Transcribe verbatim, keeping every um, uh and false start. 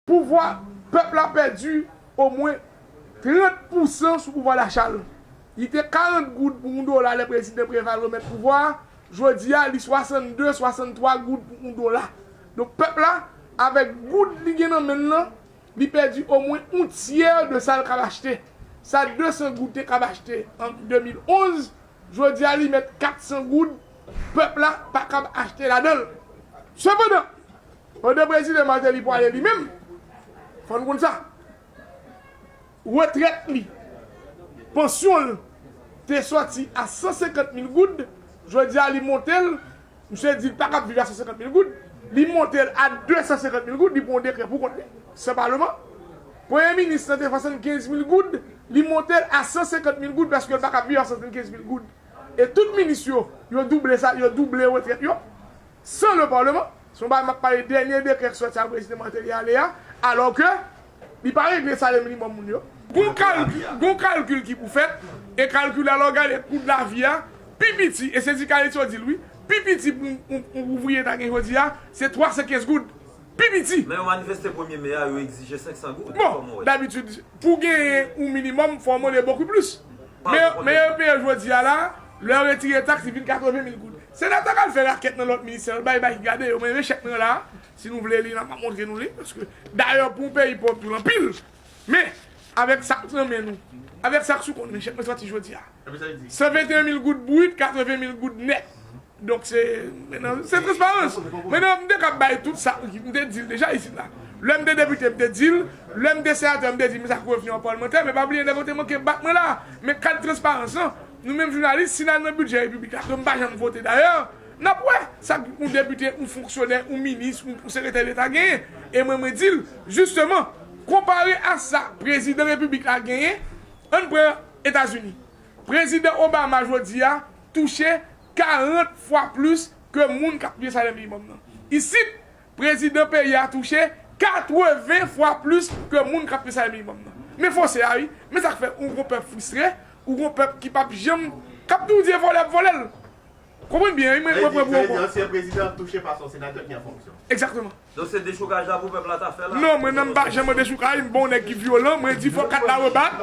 Pouvwa, pèp la pèdi omwen trant pousan sou pouvwa dacha l. Li te karant goud pou yon dola lè prezidan Preval remèt pouvwa a, jodi a li swasannde, swasanntwa goud pou yon dola. Donk pèp la, avèk goud li gen nan men l lan, li pèdi omwen yon tyè de sa l kab achte. Sa de san goud te kab achte an de mil onz, jodi a li mèt kat san goud, pèp la pa kab achte ladan l. Sepandan, pandan prezidan Martelly pwale li menm, fò n konn sa, retrèt li, pansyon l te sòti a san senkant mil goud, jodi a li monte l, misye di l pa kab viv a san senkant mil goud, li monte l a de san senkant mil goud, li pran yon dekrè pou kont li, san palman. Premye minis lan te swasannkenz mil goud, li monte l a san senkant mil goud paske l pa kab viv a swasannkenz mil goud. E tout minis yo, yo double sa, yo double retrèt yo, san le palman. Se yon bagay m ap pale dènye dekrè k sòti a prezidan Martelly ale a, alò ke li pa regle salè minimòm moun yo. Gon kalkil, gon kalkil ki pou fèt, e kalkil la lè w gade kou de lavi a, pi piti, e sendikalis yo di l wi, pi piti pou yon, yon, yon ouvriye ta gen jodi a, se twa san kenz goud. Pi piti. Lè yo manifeste premye me a, yo egzije senk san goud. Bon, dabitid, pou genyen yon minimòm, fò w mande bokou plis. Men, men yo peye jodi a la, lè yo retire taks, li vin katreven mil goud. Senatè k al fè rakèt nan lòt ministè, l bay, bay, gade, yo, men, men chèk mwen la, si nou vle li, n ap montre nou li, paske, dayè, pou yon peyi pòv tou l anpil, men, avèk sa k nan men nou, avèk sa k sou kont nou, chèk mwen sòti jodi a. San venteyen mil goud brit, katreven mil goud nèt. Donk, se, men nan, se transparans. Men nan, m te kab bay tout sa, m te di l deja isit la. Lè m te depite, m te di l. Lè m te senatè, m te di l, men sa k revni an palmantè, men pa bliye, nèg yo te manke bat mwen la. Men kad transparans lan, nou menm jounalis, si n al nan bidjè repiblik la, ke m pa janm vote dayè, n ap wè sa yon depite, yon fonksyonè, yon minis, yon, yon sekretè deta genyen. E mwen, mwen di l, jisteman, konpare a sa prezidan repiblik la genyen, ann pran Etazini. Prezidan Obama jodi a touche karant fwa plis ke moun k ap touche salè minimòm nan. Isit, prezidan peyi a touche katreven fwa plis ke moun k ap touche salè minimòm nan. Men fòse a wi, men sa k fè ou gon pèp fristre, ou gon pèp ki p ap janm, k ap toujou di e vòlè ap vòlè l. Konprann byen wi, mwen, mwen pran pou yon bon. Ansyen prezidan ap touche pase yon senatè ki an fonksyon. Egzakteman. Donk se dechoukaj la pou pèp la ta fè la. Non, mwen menm m pa janm an dechoukaj, m pa yon nèg ki vyolan, mwen di fòk kat la rebat,